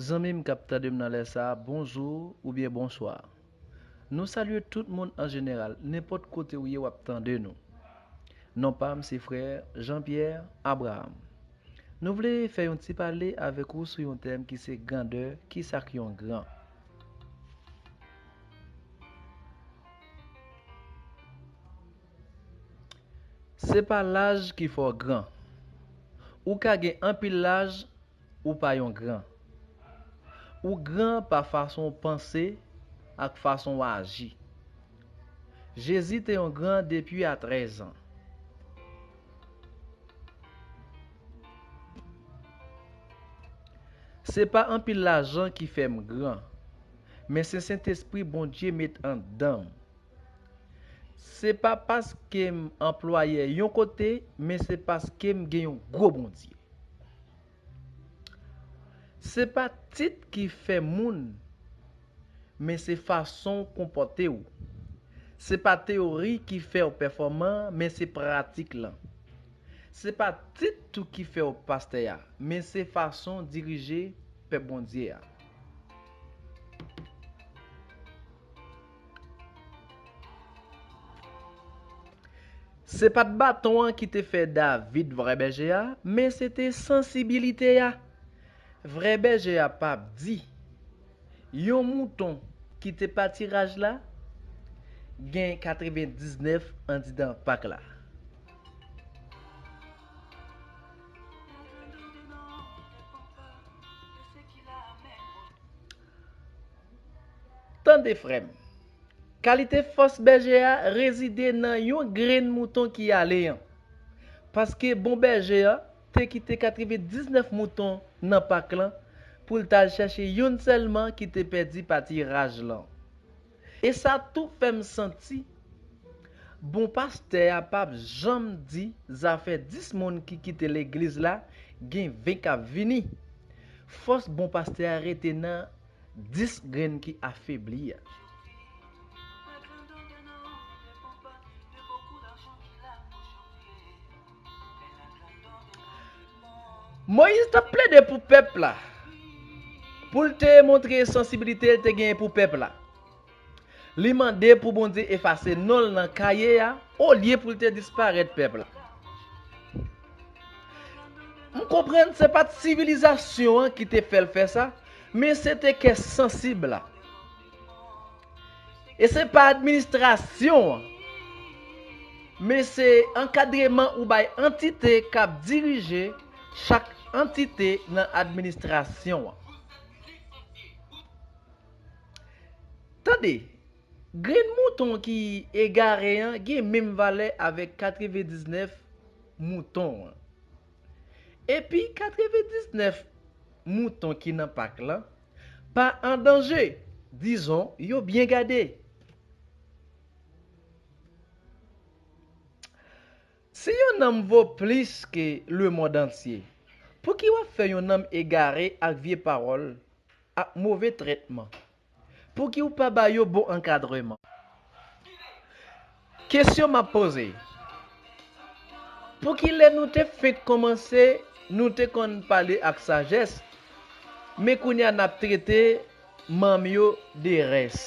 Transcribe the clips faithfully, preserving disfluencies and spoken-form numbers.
Zanmi m k ap tande m nan lè sa a, bonjou oubyen bonswa. Nou salye tout moun an jeneral, nenpòt kote w ye w ap tande nou. Non pa m se frè Jean Pierre Abraham. Nou vle fè yon ti pale avèk ou sou yon tèm ki se grandè, kisa k yon gran. Se pa laj ki fè w gran. Ou ka gen anpil laj, ou pa yon gran. Ou gran pa fason w panse ak fason w aji. Jezi te yon gran depi a trèz an. Se pa anpil lajan ki fè m gran, men se Sentespri Bondye met anndan m. Se pa paske m anplwaye yon kote, men se paske m gen yon gwo Bondye. Se pa tit ki fè moun, men se fason w konpòte w. Se pa teyori ki fè w pèfòman, men se pratik lan. Se pa tit tou ki fè w pastè a, men se fason w dirije pèp Bondye a. Se pa t baton an ki te fè David vrè bèje a, men se te sansibilite a. Vrè bèje a p ap di, yon mouton ki te patiraj la gen katrevendiznèf andidan pak la. Tande, frè m. Kalite fòs bèje a rezide nan yon grenn mouton ki ale an. Paske bon bèje a te kite katrevendiznèf mouton nan pak lan pou l t al chèche youn sèlman ki te pèdi patiraj lan. E sa tou fè m santi bon pastè a p ap janm di zafè dis moun ki kite legliz la, gen ven k ap vini. Fòs bon pastè a rete nan dis grenn ki afebli a. Moyiz t ap plede pou pèp la, pou l te montre sansibilite l te genyen pou pèp la. Li mande pou Bondye efase non l nan kaye a, olye pou l te disparèt pèp la. M konprann se pa t sivilizasyon an ki te fè l fè sa, men se te kè sansib la. E se pa administrasyon an, men se ankadreman ou bay antite k ap dirije chak antite nan administrasyon an. Tande, grenn mouton ki egare an gen menm valè avèk katrevendiznèf mouton an. Epi katrevendiznèf mouton ki nan pak lan pa an danje, dizon, yo byen gade. Si yon nanm vo plis ke lemonn antye, pouki w ap fè yon nanm egare ak vye pawòl, ak move trètman? Pouki w pa ba yo bon ankadreman? Kesyon m ap poze. Pouki lè nou te fenk kòmanse, nou te konn pale ak sajès, men kounye a n ap trete manm yo de rès?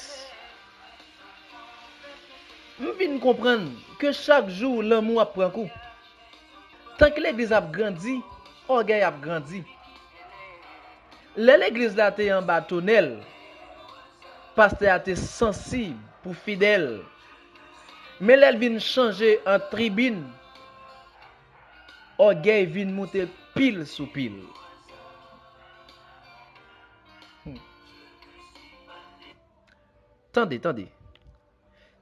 M vin konprann ke chak jou lanmou ap pran kou. Tank legliz ap grandi, ògèy ap grandi. Lè legliz la te anba tonèl, pastè a te sansib pou fidèl. Men lè l vin chanje an tribin, ògèy vin moute pil sou pil. Hmm. Tande, tande.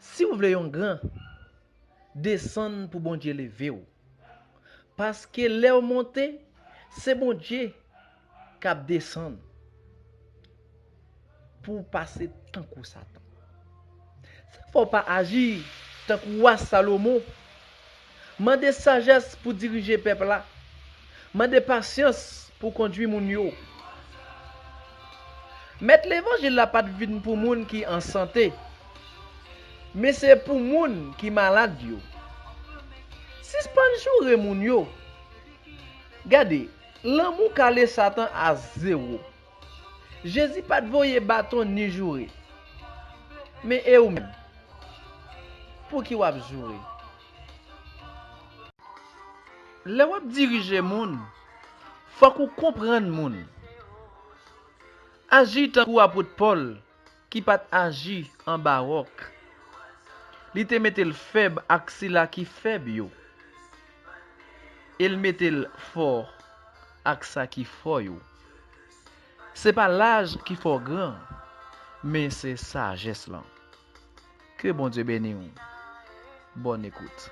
Si w vle yon gran, desann pou Bondye leve w. Paske lè w monte, se Bondye k ap desann pou w pase tankou Satan. Sa fè w pa aji tankou wa Salomon. Mande sajès pou dirije pèp la. Mande pasyans pou kondui moun yo. Mèt levanjil la pa t vin pou moun ki an sante, men se pou moun ki malad yo. Sispann joure moun yo. Gade, lanmou kale Satan a zewo. Jezi pa t voye baton ni joure. Men e ou menm? Pouki w ap joure? Lè w ap dirije moun, fòk ou konprann moun. Aji tankou apot Pòl ki pa t aji anba wòk. Li te mete l fèb ak sila ki fèb yo, e l mete l fò ak sa ki fò yo. Se pa laj ki fè w gran, men se sajès lan. Ke Bondye beni w. Bòn ekout.